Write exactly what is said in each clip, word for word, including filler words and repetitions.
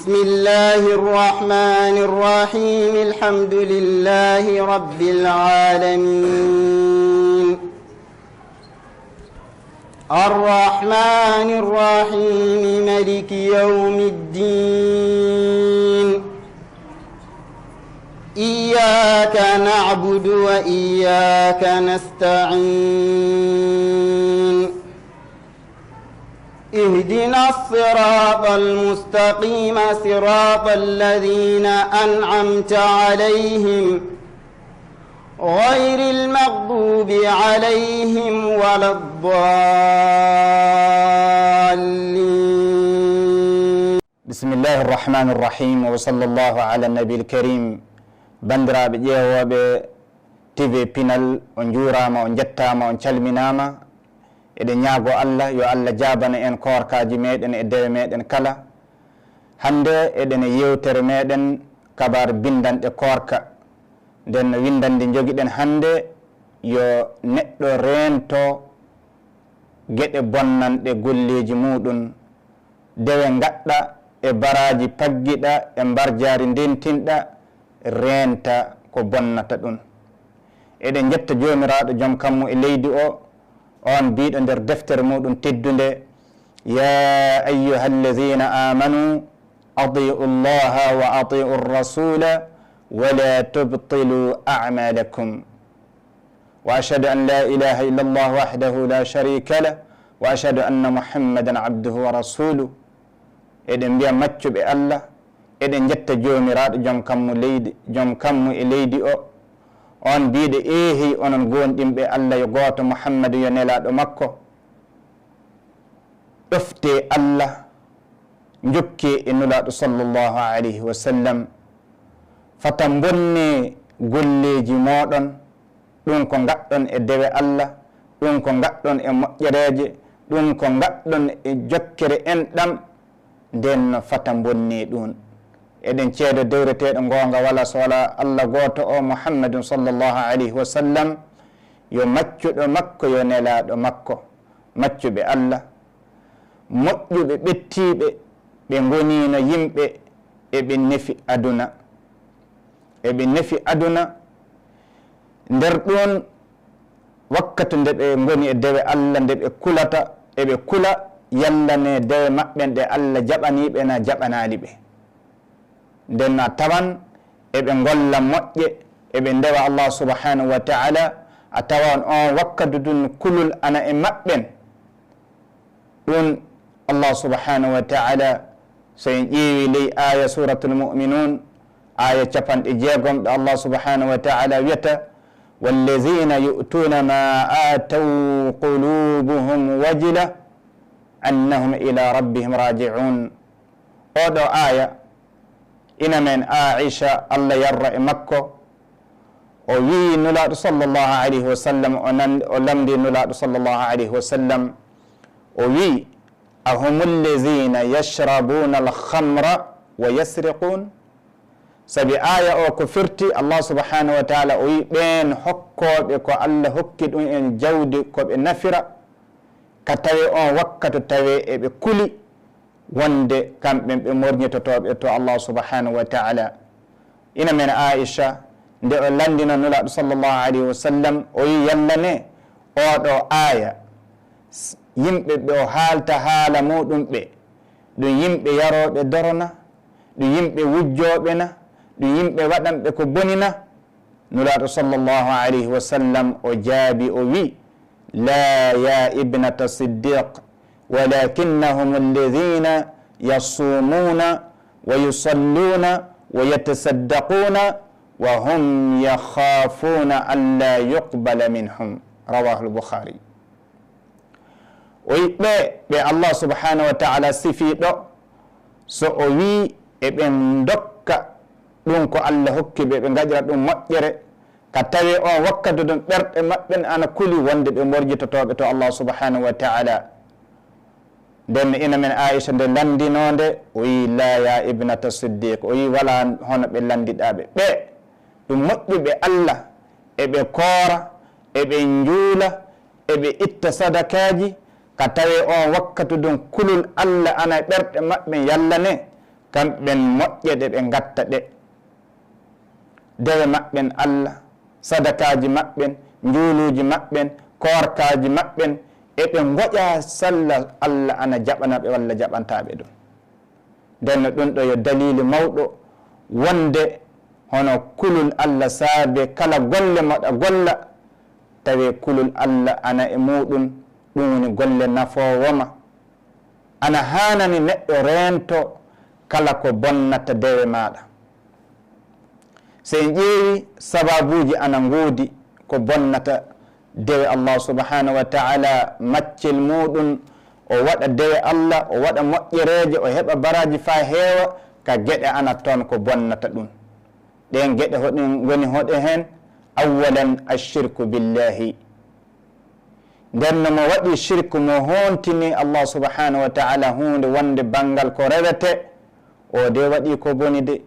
بسم الله الرحمن الرحيم. الحمد لله رب العالمين. الرحمن الرحيم. ملك يوم الدين. إياك نعبد وإياك نستعين. اهدنا الصراط المستقيم، صراط الذين أنعمت عليهم، غير المغضوب عليهم ولا الضالين. بسم الله الرحمن الرحيم، وصلى الله على النبي الكريم. Banndiraaɓe ƴeewooɓe T V Pinal, on njuuraama, on njettaama, on calminaama. Eɗen ñaagoo Allah, yo Allah jaabana en koorkaaji meeɗen e dewe meeɗen kala. Hannde eɗen e yeewtere meeɗen kabaar binndanɗe koorka. Nden no winndannde njogiɗen hannde, yo neɗɗo reento geɗe bonnanɗe golleeji muuɗum, dewe ngaɗɗa e baraaji paggiɗa e mbarjaari ndentinɗa, reenta ko bonnata ɗum. Eɗen njetta Joomiraaɗo, Jom kammu e leydi o, on biiɗo nder deftere muuɗum teddunde, يا أيها الذين آمنوا أطيعوا الله وأطيعوا الرسول ولا تبطلوا أعمالكم. وأشهد أن لا إله إلا الله وحده لا شريك له، وأشهد أن محمدا عبده ورسوله. Eɗen mbiya maccuɓe Allah, eɗen njetta Joomiraaɗo, Jom kammu leydi, Jom kammu e leydi o, on biiɗo, eehey onon goonɗinɓe, Allah yo gooto, Muhammadu yo nelaaɗo makko. Ɗoftee Allah, njokkee e Nulaaɗo sallallahu alayhi wa sallam, fata mbonnee golleeji mooɗon, ɗum ko ngaɗɗon e dewe Allah, ɗum ko ngaɗɗon e moƴƴereeje, ɗum ko ngaɗɗon e jokkere enɗam, nden no fata mbonnee ɗum. Eɗen ceedo dewreteeɗo goonga wala so wala Allah gooto o, Muhammadun sallallahu alayhi wa sallam, yo maccuɗo makko, yo nelaaɗo makko. Maccuɓe Allah, moƴƴuɓe ɓettiiɓe, ɓe ngoniino yimɓe, eɓe nefi aduna. Eɓe nefi aduna. Nder ɗum, wakkati nde ɓe ngoni e dewe Allah, nde ɓe kulata, eɓe kula yalla ne dewe maɓɓen ɗe Allah jaɓanii ɓe na jaɓanaali ɓe. Nden a tawan eɓe ngolla moƴƴe, eɓe ndewa Allah subhanahu wa ta'ala, a tawan on wakkati ɗum kulol ana e maɓɓen. Ɗum Allah subhanahu wa ta'ala, so en ƴeewi ley aya Suratul Mu'minun, aya capanɗe jeegom, ɗo Allah subhanahu wa ta'ala wiyata, والذين يؤتون ما آتوا قلوبهم وجلة أنهم إلى ربهم راجعون. Oɗo aya, ina men Aisha, Allah yarra e makko, o wiyi Nulaaɗo sallallahu alayhi wa sallam, o nan-, o lamndi Nulaaɗo sallallahu alayhi wa sallam, o wiyi, أهم الذين يشربون الخمر ويسرقون؟ Sabi aya o ko firti, Allah subhanahu wa ta'ala o wiyi, ɓeen hokkooɓe ko Allah hokki ɗum en jawdi ko ɓe nafira, ka tawe on wakkati tawe eɓe kuli wonde kamɓe ɓe morñitotooɓe to Allah subhanahu wa ta'ala. Ina men Aisha, nde o lanndino Nulaaɗo sallallahu alayhi wa sallam, o yi yalla ne oɗo aya, s-, yimɓe ɓe o haalta haala muɗum ɓe, ɗum yimɓe yarooɓe dorona, ɗum yimɓe wujjooɓe na, ɗum yimɓe waɗanɓe ko boni na? Nulaaɗo sallallahu alayhi wa sallam o jaabi, o wi, لا يا ابنة الصديق، ولكنهم الذين يصومون ويصلون ويتصدقون وهم يخافون ألا يقبل منهم. رواه البخاري. O wi ɓe, ɓe Allah subhanahu wa ta'ala sifi ɗo, so o wi eɓe ndokka ɗum ko Allah hokki ɓe, ɓe ngaɗira ɗum moƴƴere, ka tawi on wakkati ɗum ɓerɗe maɓɓen ana kuli wonde ɓe morjitotooɓe to Allah subhanahu wa ta'ala. Nden ina men Aisha nde landinonde, o wi, "La ya ibnata Siddiq," o wi, "Wala hono ɓe landiɗaɓe ɓe, ɗum moƴƴuɓe Allah, eɓe koora, eɓe njuula, eɓe itta sadakaaji, ka tawe on wakkati ɗum kulol Allah ana e ɓerɗe maɓɓe yalla ne, Kamɓen moƴƴe ɗe ɓe ngatta ɗe, dewe maɓɓen Allah, sadakaaji maɓɓen, njuuluuji maɓɓen, koorkaaji maɓɓen, eɓe ngoƴa salla Allah ana jaɓana ɓe walla jaɓantaa ɓe ɗum. Nden no ɗum ɗo yo daliili mawɗo wonde hono kulol Allah saabe kala golle moɗa golla, tawi kulol Allah ana e muɗum, ɗum woni golle nafoowo ma. Ana haanani neɗɗo reento kala ko bonnata dewe maaɗa. So en ƴeewi sababuuji ana ngoodi ko bonnata dewe Allah subhanahu wa ta'ala, maccel muɗum, o waɗa dewe Allah, o waɗa moƴƴereeje, o heɓa baraaji faa heewa, ka geɗe ana toon ko bonnata ɗum. Ɗeen geɗe hoɗen ngoni hoɗe heen? Awwalan, ashirku billahi. Nden no mo waɗi shirku, mo hontini Allah subhanahu wa ta'ala huunde wonde banngal ko rewete, o de waɗi ko boni de.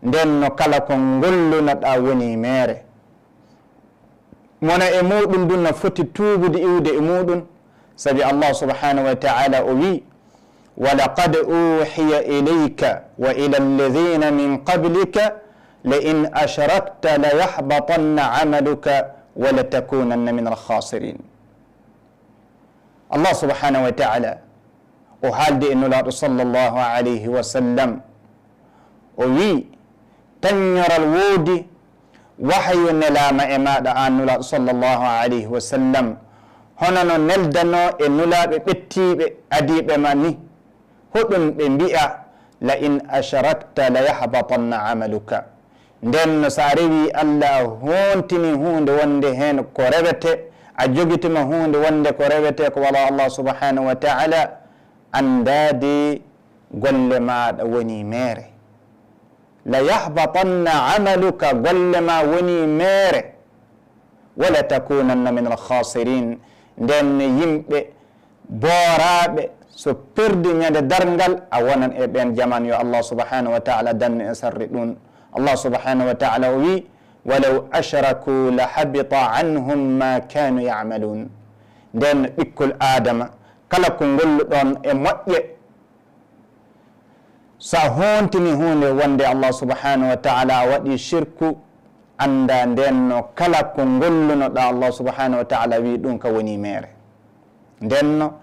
Nden no kala ko ngollunoɗaa woni meere. Mona e muɗum ɗum no foti tuubude iwde e muɗum, sabi Allah subhanahu wa ta'ala o wi, ولقد أوحي إليك وإلى الذين من قبلك لئن أشركت ليحبطن عملك ولتكونن من الخاسرين. Allah subhanahu wa ta'ala o haaldi e Nulaaɗo sallallahu alayhi wa sallam, o wi, taññoral woodi, wahayu nelaama e maaɗa, aan Nulaaɗo sallallahu alayhi wa sallam, hono no neldanoo e nulaaɓe ɓettiiɓe adiiɓe ma ni. Hoɗum ɓe mbi'a, لئن أشركت ليحبطن عملك. Nden no so a rewii Allah, a hontini huunde wonde heen ko rewete, a jogitima huunde wonde ko rewete ko walaa Allah subhanahu wa ta'ala, anndaade golle maaɗa woni meere. ليحبطن عملك, golle ma woni meere. ولتكونن من الخاسرين. Nden yimɓe booraaɓe, so perdi ñande darngal, a wonan e ɓeen jaman. Yo Allah subhanahu wa ta'ala dannu en sarri ɗum. Allah subhanahu wa ta'ala o wi, ولو أشركوا لحبط عنهم ما كانوا يعملون. Nden ɓikkol Aadama, kala ko ngolluɗon e moƴƴe, so a hontini huunde wonde Allah subhanahu wa ta'ala, a waɗi shirku, annda nden no kala ko ngollunoɗaa Allah subhanahu wa ta'ala wi ɗum ka woni meere. Nden no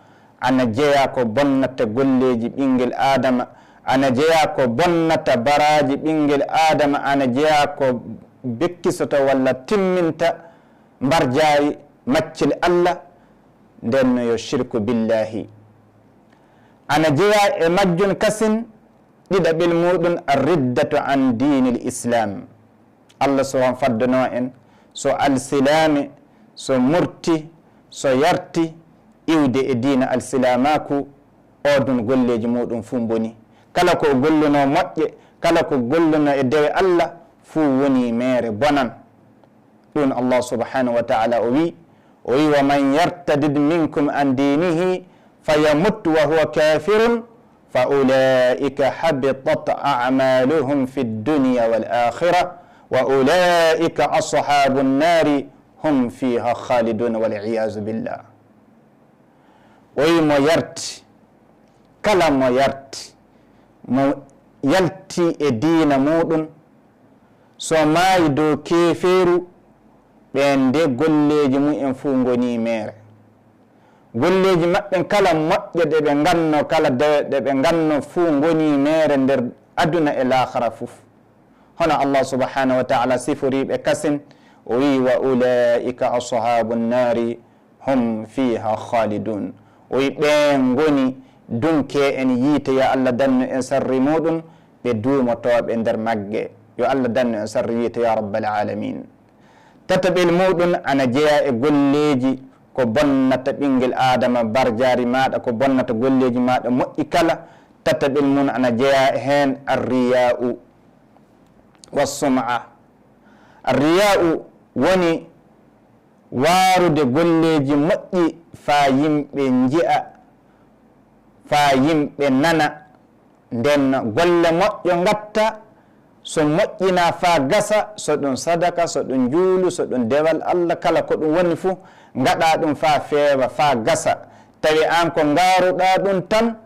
ana jeyaa ko bonnata golleeji ɓinngel Aadama, ana jeyaa ko bonnata baraaji ɓinngel Aadama, ana jeyaa ko bekkisoto walla timminta mbarjaari maccel Allah, nden no yo shirku billahi. Ana jeyaa e majjum kasin, ɗiɗaɓel muɗum, الردة عن دين الإسلام. Allah so on faddanoo en, so alsilaame, so murti, so yarti iwde e diina alsilaamaaku, oɗum golleeji muɗum fuu mboni. Kala ko o gollunoo moƴƴe, kala ko gollunoo e dewe Allah, fuu woni meere bonan. Ɗum Allah subhanahu wa ta'ala o wi, o wi, ومن يرتدد منكم عن دينه فيمت وهو كافر فأولئك حبطت أعمالهم في الدنيا والآخرة وأولئك أصحاب النار هم فيها خالدون والعياذ بالله. O wi mo yarti, kala mo yarti, mo yalti e diina muɗum, so maayi dow keefeeru, ɓeen de golleeji mumen fuu ngoni meere. Golleeji maɓɓen kala moƴƴe ɗe ɓe nganno, kala dewe ɗe ɓe nganno fuu ngoni meere nder aduna e laakara fuu. Hono Allah subhanahu wa ta'ala siforiiɓe kasin, o wi, وأولئك أصحاب النار هم فيها خالدون. O wi ɓeen ngoni dunke en yiite, yo Allah dannu en sarri muɗum, ɓe duumotooɓe nder magge. Yo Allah dannu en sarri yiite, ya rabbal alamin. Tataɓel muɗum ana jeyaa e golleeji ko bonnata ɓinngel Aadama, barjaari maaɗa, ko bonnata golleeji maaɗa moƴƴi kala. Tataɓel mum ana jeyaa heen الرياء والسمعة. الرياء woni waarude golleeji moƴƴi faa yimɓe nji'a, faa yimɓe nana. Nden golle moƴƴo ngatta, so moƴƴinaa faa gasa, so ɗum sadaka, so ɗum juulu, so ɗum dewal Allah, kala ko ɗum woni fuu, ngaɗaa ɗum faa feewa, faa gasa. Tawi aan ko ngaaruɗaa ɗum tan,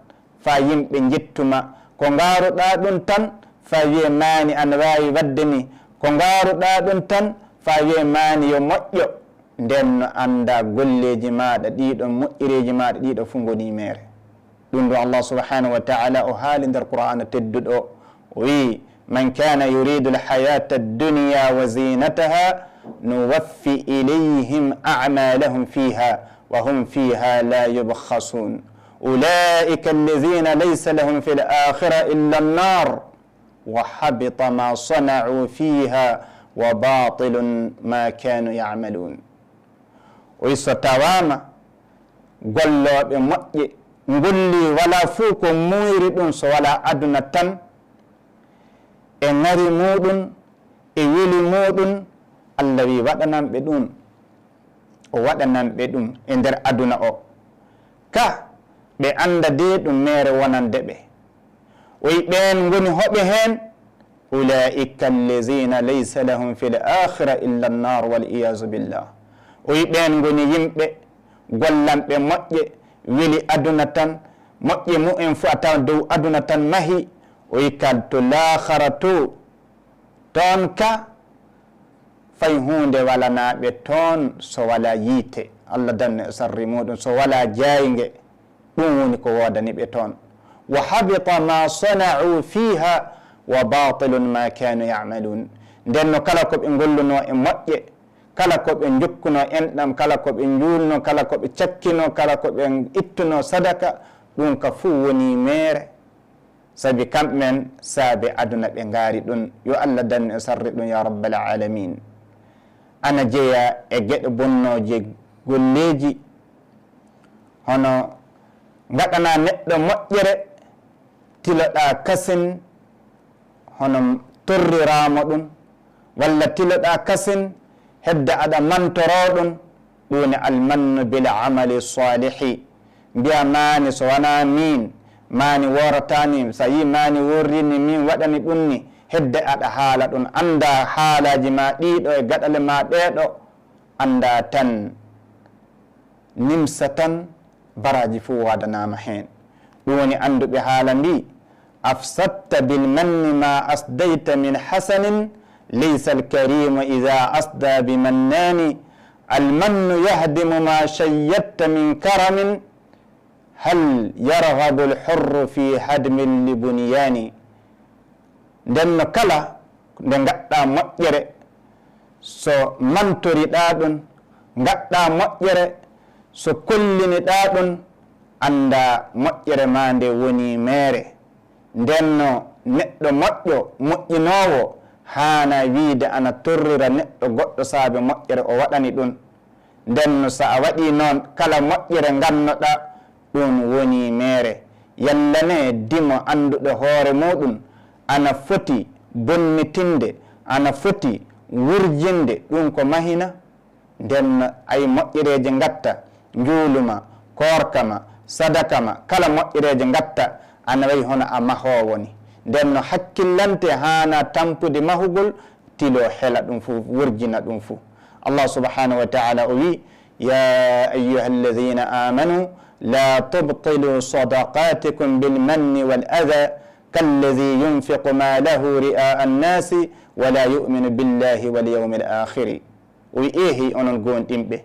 faa yimɓe njettuma, Ko ngaaruɗaa ɗun tan, faa wi'ee maani ana waawi waɗde nii. Ko ngaaruɗaa ɗun tan, faa wi'ee maani yo moƴƴo. Nden no anndaa golleeji maaɗa ɗiɗon, moƴƴereeji maaɗa ɗiɗon fuu ngonii meere. Ɗun ɗoo Allah subhanahu wa ta'ala o haali nder Qur'aana tedduɗo, o wi'i: "Man kana yuridu al-hayata ad-dunya wa zinataha nuwaffi ilayhim a'malahum fiha wa hum fiha la yubkhasun. Ulaika alladhina laysa lahum fil akhirati illa an-nar wa habita ma sana'u fiha wa batilun ma kanu ya'malun." O wi'i, so tawaama gollooɓe moƴƴe ngolli walaa fuu ko muuyri ɗun so walaa aduna tan, e ŋari muuɗun, e weli muuɗun, Allah wi'i waɗanan ɓe ɗun. O waɗanan ɓe ɗun e nder aduna o. Ka ɓe annda dee ɗun meere wonande ɓe. O wi'i ɓeen ngoni hoɓe heen, "Ulaika allazina laysa lahum fil akhira illa an-nar, wal iyazu billah." O wi'i ɓeen ngoni yimɓe gollanɓe moƴƴe, weli aduna tan, moƴƴe mu'en fuu a tawan dow aduna tan mahi. O wi'i kal to laakhara to, toon ka fay huunde walanaa ɓe toon so walaa yiite. Allah dannu e sarri muuɗun, so walaa jaaynge. Ɗun woni ko woodani ɓe toon. "Wa habita ma sana'u fiha wa batilun ma kanu ya'malun." Nden no kala ko ɓe ngollunoo e moƴƴe, kala ko ɓe njokkunoo enɗam, kala ko ɓe njuulnoo, kala ko ɓe cakkinoo, kala ko ɓe ittunoo sadaka, ɗun ka fuu wonii meere. Sabi kamɓen saabe aduna ɓe ngaari ɗun. Yo Allah dannu e sarri ɗun ya rabbal alamin. Ana jeyaa e geɗe bonnooje golleeji, hono ngaɗanaa neɗɗo moƴƴere, tiloɗaa kasin hono torriraa mo ɗun, walla tiloɗaa kasin hedda aɗa mantoroo ɗun, ɗun woni almannu bil amali salihi. Mbiyaa maani so wanaa miin, maani woorataa nii, so a yi'ii maani worrii nii, miin waɗani ɗun nii, hedda aɗa haala ɗun, anndaa haalaaji maa ɗii ɗoo e gaɗale maa ɗee ɗoo, anndaa tan nimsa tan baraaji fuu waadanaama heen. Ɗun woni annduɓe haala mbii: "Afsadta bil manni ma asdayta min hasanin, laysa al karimu idha asda bi mannani. Al mannu yahdimu ma shayyadta min karamin, hal yarghabu al hurru fi hadmi li bunyani." Nden no kala nde ngaɗɗaa moƴƴere, so mantoriɗaa ɗun, ngaɗɗaa moƴƴere, so kolliniɗaa ɗun, anndaa moƴƴere maa nde wonii meere. Nden no neɗɗo moƴƴo, moƴƴinoowo, haanaa wiide ana torrira neɗɗo goɗɗo saabe moƴƴere o waɗani ɗun. Nden no so a waɗii non, kala moƴƴere ngannoɗaa, ɗun wonii meere. Yalla ne dimo annduɗo hoore muuɗun ana foti bonnitinde, ana foti wurjinde ɗun ko mahina? Nden no ay moƴƴereeje ngatta, njuulu ma, koorka ma, sadaka ma, kala moƴƴereeje ngatta, ana wayi hono a mahoowo ni. Nden no hakkillante haanaa tampude mahugol, tiloo hela ɗun fuu, wurjina ɗun fuu. Allah subhanahu wa ta'ala o wi'i: "Ya ayyuha alladhina amanu la tubtilu sadaqatikum bil manni wal adha kalladhi yunfiqu malahu ri'a an-nasi wa la yu'minu billahi wal yawmil akhiri." O wi'i: "Eehey onon goonɗinɓe."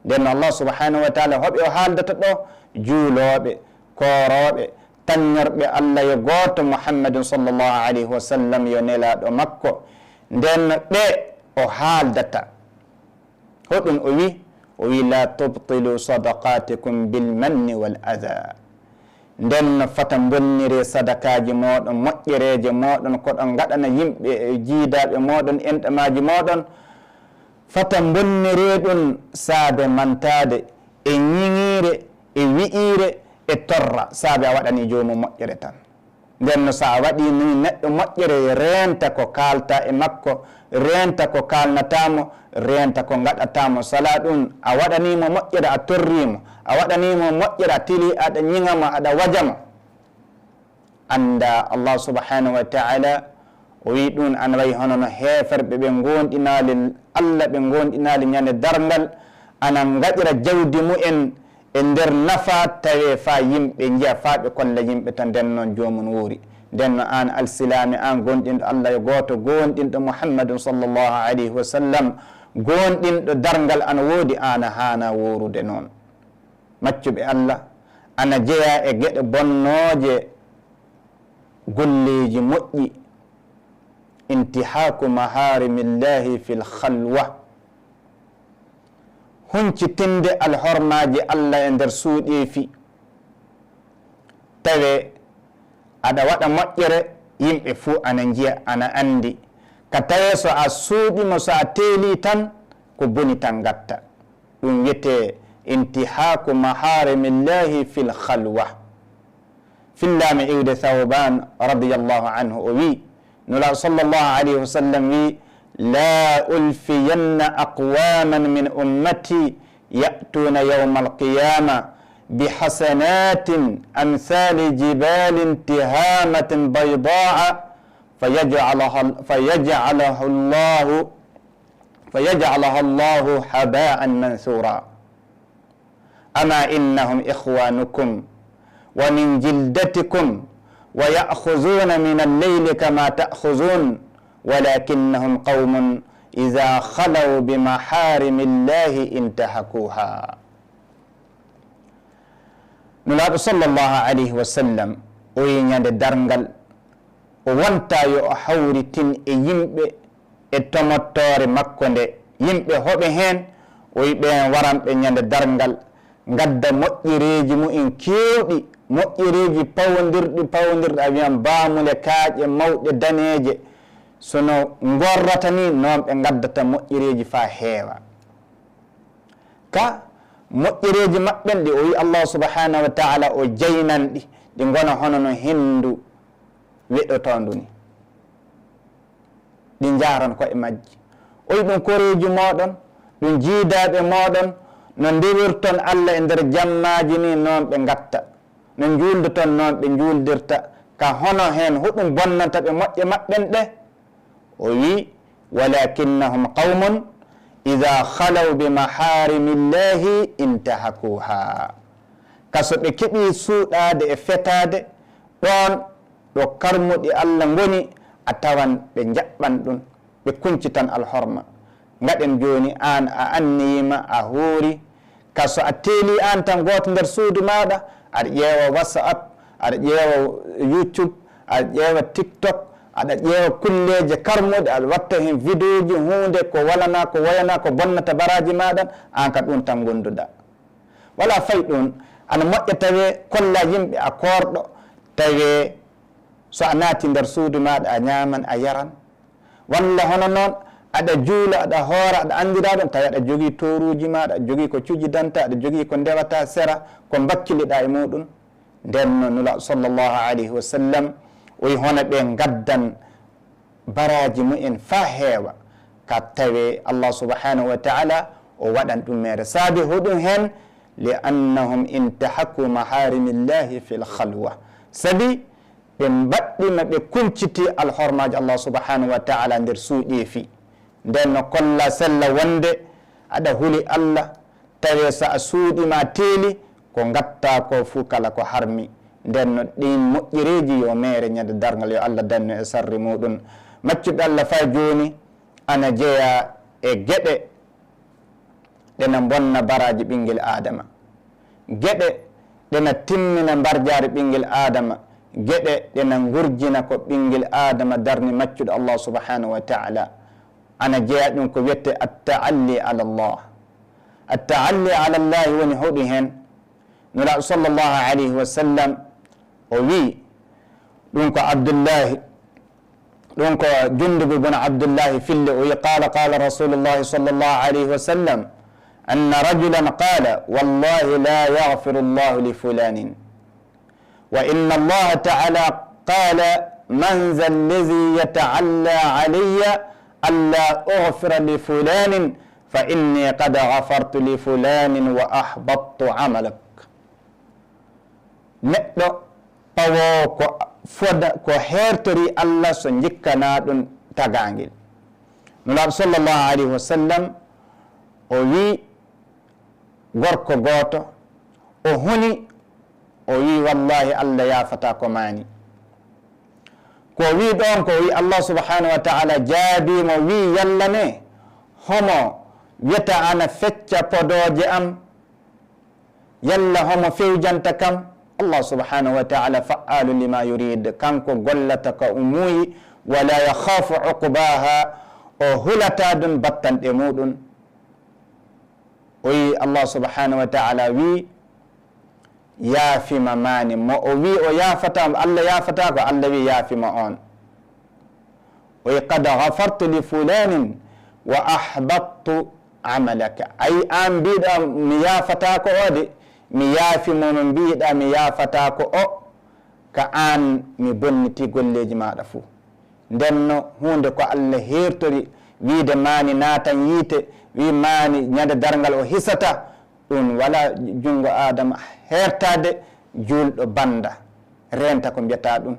Nden no Allah subhanahu wa ta'ala hoɓe o haaldata ɗoo? Juulooɓe, koorooɓe, tanñorɓe Allah yo gooto Muhammadun sallallahu alayhi wa sallam, yo nelaaɗo makko. Nden no ɓe o haaldata. Hoɗun o wi'i? O wi'i: "La tubtilu sadaqatikum bil manni wal adha." Nden no fata mbonniree sadakaaji mooɗon, moƴƴereeje mooɗon, ko ɗon ngaɗana yimɓe e jiidaaɓe mooɗon, enɗamaaji mooɗon. Fata mbonniree ɗun saabe mantaade, e ñiŋiire, e wi'iire, e torra, saabe a waɗanii joomum moƴƴere tan. Nden no so a waɗii nii neɗɗo moƴƴere, reenta ko kaaltaa e makko, reenta ko kaalnataa mo, reenta ko ngaɗataa mo. Salaa ɗun, a waɗanii mo moƴƴere, a torrii mo, a waɗanii mo moƴƴere, a tilii aɗa ñiŋa mo, aɗa waja mo. Anndaa Allah subhanahu wa ta'ala o wi'i ɗun ana wayi hono no heeferɓe ɓe ngoonɗinaali Allah, ɓe ngoonɗinaali ñande darngal, ana ngaɗira jawdi mu'en e nder nafaa, tawee faa yimɓe nji'a, faa ɓe kolla yimɓe tan, nden non joomun wuuri. Nden no aan alsilaami, aan goonɗinɗo Allah yo gooto, goonɗinɗo Muhammadun sallallahu alayhi wa sallam, goonɗinɗo darngal ana woodi, aan a haanaa woorude noon. Maccuɓe Allah ana jeyaa e geɗe bonnooje, golleeji moƴƴi, intihaaku mahaarimillahi fil khalwa, huncitinde alhormaaji Allah e nder suuɗeefi, tawe aɗa waɗa moƴƴere, yimɓe fuu ana njiya, ana anndi, ka tawe so a suuɗii mo, so a teelii tan, ko boni tan ngatta. Ɗum wiyetee intihaaku mahaarimillahi fil khalwa. Fillaama iwde Thawban radiyallahu anhu, o wi, Nulaaɗo sallallahu alayhi wa sallam wi, "La ulfiyanna aqwaman min ummati ya'tuna yawma alqiyama bihasanatin amthali jibalin tihamatin baydaa fayaj'alaha, fayaj'alaha Allahu, fayaj'alaha Allahu haba'an manthura." أما إنهم إخوانكم ومن جلدتكم ويأخذون من الليل كما تأخذون ولكنهم قوم إذا خلوا بمحارم الله انتهكوها. Nulaaɗo sallallahu alayhi wa sallam, o yi ñande darngal, o wonta yo o hawritin e yimɓe e tomottoore makko nde, yimɓe hoɓe heen, o yi ɓeen waranɓe ñande darngal, ngadda moƴƴereeji mumen keewɗi, moƴƴereeji pawondirɗi, pawondirɗi, a wiyan baamule kaaƴe mawɗe daneeje, so no ngorrata ni, noon ɓe ngaddata moƴƴereeji faa heewa. Ka moƴƴereeji maɓɓen ɗi, o yi Allah subhanahu wa ta'ala o jaynan ɗi, ɗi ngona hono no henndu weɗotoondu ni. Ɗi njaaran ko'e majji. O yi ɗum koreeji mooɗon, ɗum jiidaaɓe mooɗon, no ndewirton Allah e nder jammaaji ni, noon ɓe ngatta. No njuuldoton, noon ɓe njuuldirta. Ka hono heen, hoɗum bonnanta ɓe moƴƴe maɓɓen ɗe? O wi, "Walakinnahum qawmun idha khalaw bi maharimillahi intahakuha." Ka so ɓe keɓii suuɗaade e fetaade, ɗoon ɗo karmuɗi Allah ngoni, a tawan ɓe njaɓɓan ɗum, ɓe kuncitan alhorma. Ngaɗen jooni, aan a anniyiima, a hoori, ka so a teelii aan tan gooto nder suudu maaɗa, aɗa ƴeewa WhatsApp, aɗa ƴeewa YouTube, aɗa ƴeewa TikTok, aɗa ƴeewa kulleeje karmuɗe, aɗa watta heen vidéoji, huunde ko walanaa, ko woyanaa, ko bonnata baraaji maaɗa, aan ka ɗum tan ngonduɗaa. Wala fay ɗum, ana moƴƴa tawee kolla yimɓe a koorɗo, tawee so a naati nder suudu maaɗa a ñaaman, a yaran. Walla hono noon, aɗa juula, aɗa hoora, aɗa anndiraa ɗum, tawi aɗa jogii tooruuji maaɗa, aɗa jogii ko cujidanta, aɗa jogii ko ndewata sera, ko mbakkiliɗaa e muuɗum. Nden noon Nulaaɗo sallallahu alayhi wa sallam, o yi hono ɓe ngaddan baraaji mumen faa heewa, ka tawee Allah subhanahu wa ta'ala o waɗan ɗum meere. Saabi hoɗum heen? "Li annahum intahaku maharimillahi fil khalwa." Sabi ɓe mbaɗɗima, ɓe kunciti alhormaaji Allah subhanahu wa ta'ala nder suuɗeefi. Nden no kolla sella wonde aɗa huli Allah, tawee so a suuɗiima a teeli, ko ngatta ko fuu kala ko harmi. Nden no ɗiin moƴƴereeji yo meere ñande darngal, yo Allah dannu e sarri muuɗum. Maccuɓe Allah, faa jooni ana jeyaa e geɗe ɗe na mbonna baraaji ɓinngel Aadama. Geɗe ɗe na timmina mbarjaari ɓinngel Aadama. Geɗe ɗe na ngurjina ko ɓinngel Aadama darni maccuɗo Allah subhanahu wa ta'ala. Ana jeyaa ɗum ko wiyetee at-ta'alli ala Allah. At-ta'alli ala Allah woni hoɗum heen? Nulaaɗo sallallahu alayhi wa sallam o wi, ɗum ko Abdullahi, ɗum ko Jundub ibn Abdullahi filli, o wi, qala, qala Rasulullahi sallallahu alayhi wa sallam, anna rajulan qala, "Wallahi la yaghfiru Allahu li fulanin." Wa inna Allaha ta'ala qala, "Man dha alladhi yata'alla alayya alla ughfira li fulanin fa inni qad ghafartu li fulanin wa ahbattu amalak." Neɗɗo pawoowo ko foda, ko heertori Allah so njikkanaa ɗum tagaangel. Nulaaɗo sallallahu alayhi wa sallam o wi gorko gooto, o huni, o wi, "Wallahi, Allah yaafataa ko maani." Ko o wi ɗon, ko o wi Allah subhanahu wa ta'ala jaabi mo, wi: "Yalla ne, homo wiyata ana fecca podooje am? Yalla homo fewjanta kam?" Allah subhanahu wa ta'ala fa'alu lima yurid, kanko gollata ko o muuyi, wala yakhafu uqbaha, o hulata ɗun battanɗe muɗun. O wi, Allah subhanahu wa ta'ala wi: "Yaafima maani." Mo o wi o yaafata, Allah yaafata ko, Allah wi: "Yaafima on." O wi: "Qad ghafartu li fulanin wa ahbattu amalaka." Ay, an mbiɗa mi yaafata ko o de, mi yaafimo mo mbiɗa mi yaafata ko o, ka an mi bonniti golleji maɗa fuu. Ndenno huunde ko Allah heertori, wiide maani naatan yiite, wi maani ñande darngal o hisata, ɗun wala junngo Aadama heertaade. Juulɗo banda reenta ko mbiyata ɗun.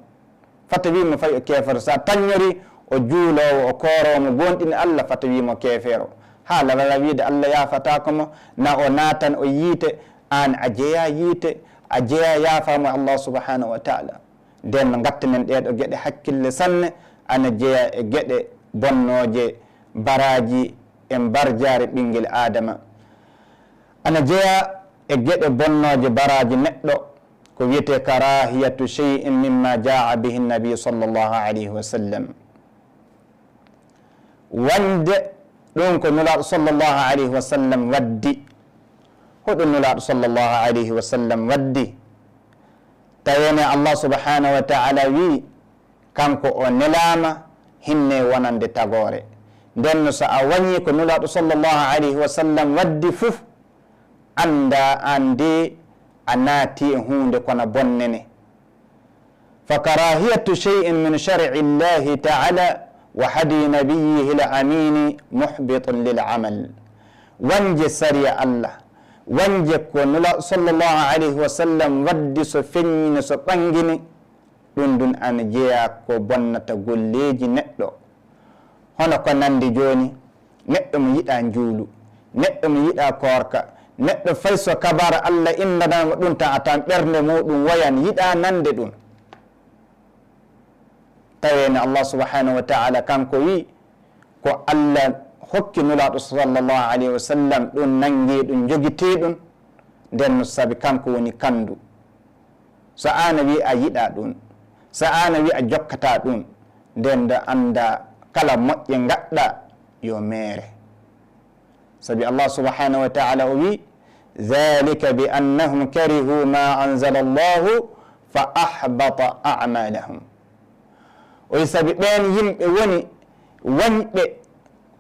Fata wi mo fay o keefero, sa taññori o juuloowo, o kooroowo, mo goonɗini Allah, fata wi mo keefero. Haala wala wiide Allah yaafatako mo, na o naatan o yiite, an a jeya yiite, a jeya yaafamo e Allah subhanahu wa ta'ala. Nden no ngattanen ɗee ɗoo geɗe hakkille sanne, ana jeya e geɗe bonnooje, baraaji e mbarjaari ɓinngel Aadama. Ana jeya e geɗe bonnooje, baraaji neɗɗo, ko wiyetee karahiyatu shay'in mimma jaa bihi nabi sallallahu alayhi wa sallam. Wañde ɗun ko Nulaaɗo sallallahu alayhi wa sallam waddi. Hoɗun Nulaaɗo sallallahu alayhi wa sallam waddi? Tawene Allah subhanahu wa ta'ala wi, kanko o nelaama hinne wonande tagoore. Nden no so a wañi ko Nulaaɗo sallallahu alayhi wa sallam waddi fuf, annda an de a naati e huunde kono bonnene. Fa karahiyatu shay'in min shar'i Allahi ta'ala wa hadi nabiyyihi al-amini muhbitun lil amal. Wañje sariya Allah, wañje ko Nulaaɗo sallallahu alayhi wa sallam waddi, so feññini, so ɓanngini, ɗun ɗun ana jeya ko bonnata golleeji neɗɗo. Hono ko nanndi jooni, neɗɗo mo yiɗa njuulu, neɗɗo mo yiɗa koorka, neɗɗo fay so kabaara Allah inndanama ɗun tan a tawan ɓernde muɗun woyan, yiɗa nande ɗun. Tawene Allah subhanahu wa ta'ala kanko wi ko Allah hokki Nulaaɗo sallallahu alayhi wa sallam ɗun nanngi ɗun, jogiti ɗun, nden no sabi kanko woni kanndu. So an a wi a yiɗa ɗun, so an a wi a jokkata ɗun, nden da annda kala moƴƴe ngaɗɗa yo meere. Sabi Allah subhanahu wa ta'ala o wi, "Dhalika bi annahum karihu ma anzala Allahu fa ahbata a'malahum." O wi sabi ɓen yimɓe woni wañɓe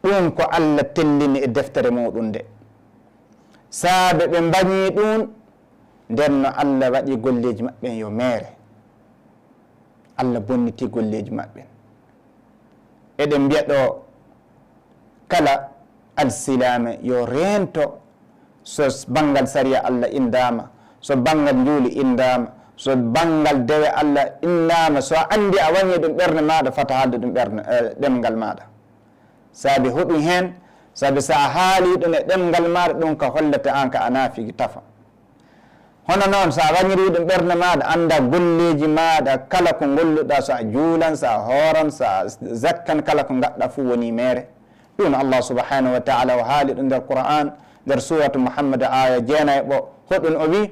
ɗun ko Allah tellini e deftere muɗun nde. Saabe ɓe mbañi ɗun, nden no Allah waɗi golleeji maɓɓen yo meere. Allah bonniti golleeji maɓɓen. Eɗen mbiya ɗoo kala alsilaame yo reento, so s-, banngal sariya Allah inndaama, so banngal njuuli inndaama, so banngal dewe Allah inndaama, so a anndi a wañi ɗun ɓernde maaɗa, fata haalde ɗun ɓernde, eh, ɗemngal maaɗa. Sabi hoɗun heen? Sabi so a haali ɗun e ɗemngal maaɗa, ɗun ka hollata an ka a naafigi tafa. Hono non, so a wañiri ɗun ɓernde maaɗa, annda golleeji maaɗa, kala ko ngolluɗa, so a juulan, so a hooran, so a zakkan, kala ko ngaɗɗa fuu woni meere. Ɗun Allah subhanahu wa ta'ala o haali ɗun nder Qur'an, nder suratu Muhammad, aya jeenayi e ɓo-, hoɗun o wi?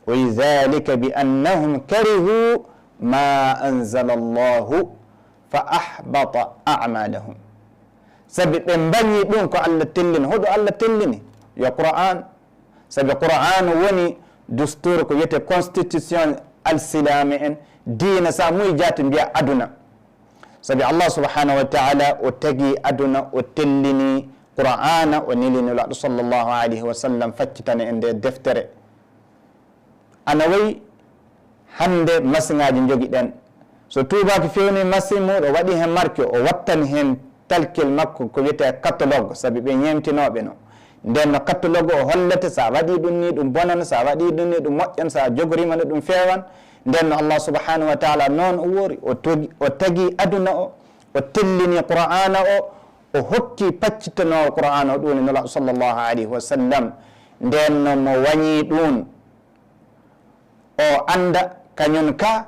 O wi, "Dhalika bi annahum karihu ma anzala Allahu fa ahbata a'malahum." Sabi ɓe mbañi ɗun ko Allah tellini. Hoɗo Allah tellini? Yo Qur'an. Sabi Qur'an woni dustur, ko wiyetee constitution alsilaame en, diina sa muy jaati mbiya aduna. Sabi Allah subhanahu wa ta'ala o tagi aduna, o tellini Qur'ana, o neli Nulaaɗo sallallahu alayhi wa sallam faccitana en nde deftere. Ana wayi hannde masiŋaaji njogiɗen. So tuubaaki fewni masiŋ muɗo, waɗi heen marque, o wattani heen talkil makko ko wiyetee catalogue, sabi ɓe ñeemtinooɓe no. Nden no catalogue o hollete, so a waɗi ɗun ni ɗun bonan, so a waɗi ɗun ni ɗun moƴƴan, so a jogoriima no ɗun feewan. Nden no Allah subhanahu wa ta'ala non o wori, o togi, o tagi aduna o, o tellini Qur'ana o, o hokki paccitanoowo Qur'ana o, ɗun e Nulaaɗo sallallahu alayhi wa sallam. Nden no mo wañi ɗun, o annda kañun ka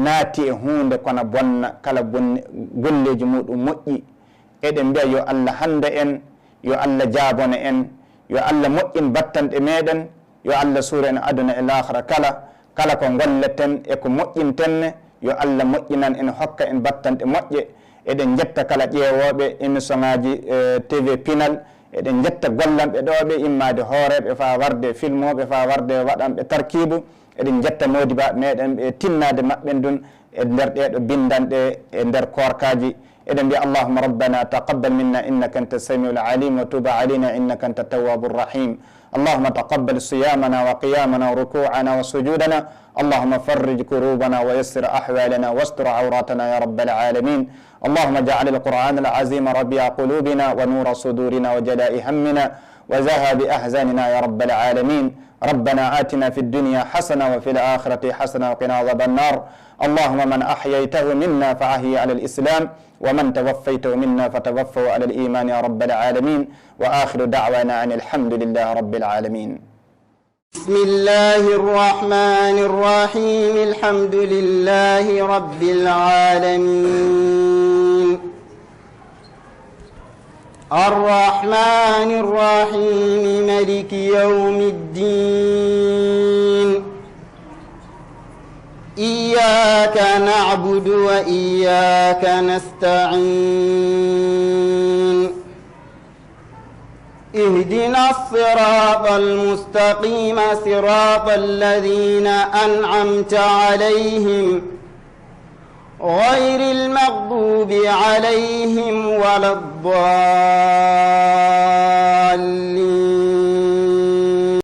naati e huunde kona bonna, kala bonni, golleeji muuɗum moƴƴi. Eɗen mbiya yo Allah hannda en, yo Allah jaabona en, yo Allah moƴƴin battanɗe meɗen, yo Allah suura en aduna e laakhira kala, kala ko ngolleten e ko moƴƴinten ne, yo Allah moƴƴinan en, hokka en battanɗe moƴƴe. Eɗen njetta kala ƴeewooɓe émission ŋaaji, eh, T V Pinal, eɗen njetta gollanɓe ɗo ɓe immaade hooreeɓe faa warde filmooɓe, faa warde waɗanɓe tarkiibu. Eɗen njetta moodibaaɓe meɗen ɓe tinnaade maɓɓen ɗum e nder ɗee ɗo binndanɗe e nder koorkaaji. Eɗen mbiya, اللهم ربنا تقبل منا إنك أنت السميع العليم وتب علينا إنك أنت التواب الرحيم. اللهم تقبل صيامنا وقيامنا وركوعنا وسجودنا. اللهم فرج كروبنا ويسر أحوالنا واستر عوراتنا يا رب العالمين. اللهم اجعل القرآن العظيم ربيع قلوبنا ونور صدورنا وجلاء همنا وذهاب أحزاننا يا رب العالمين. ربنا آتنا في الدنيا حسنة وفي الآخرة حسنة وقنا عذاب النار. اللهم من أحييته منا فأحيه على الإسلام، ومن توفيته منا فتوفه على الإيمان يا رب العالمين. وآخر دعوانا أن الحمد لله رب العالمين. بسم الله الرحمن الرحيم. الحمد لله رب العالمين. الرحمن الرحيم. ملك يوم الدين. إياك نعبد وإياك نستعين. اهدنا الصراط المستقيم، صراط الذين أنعمت عليهم، غير المغضوب عليهم ولا الضالين.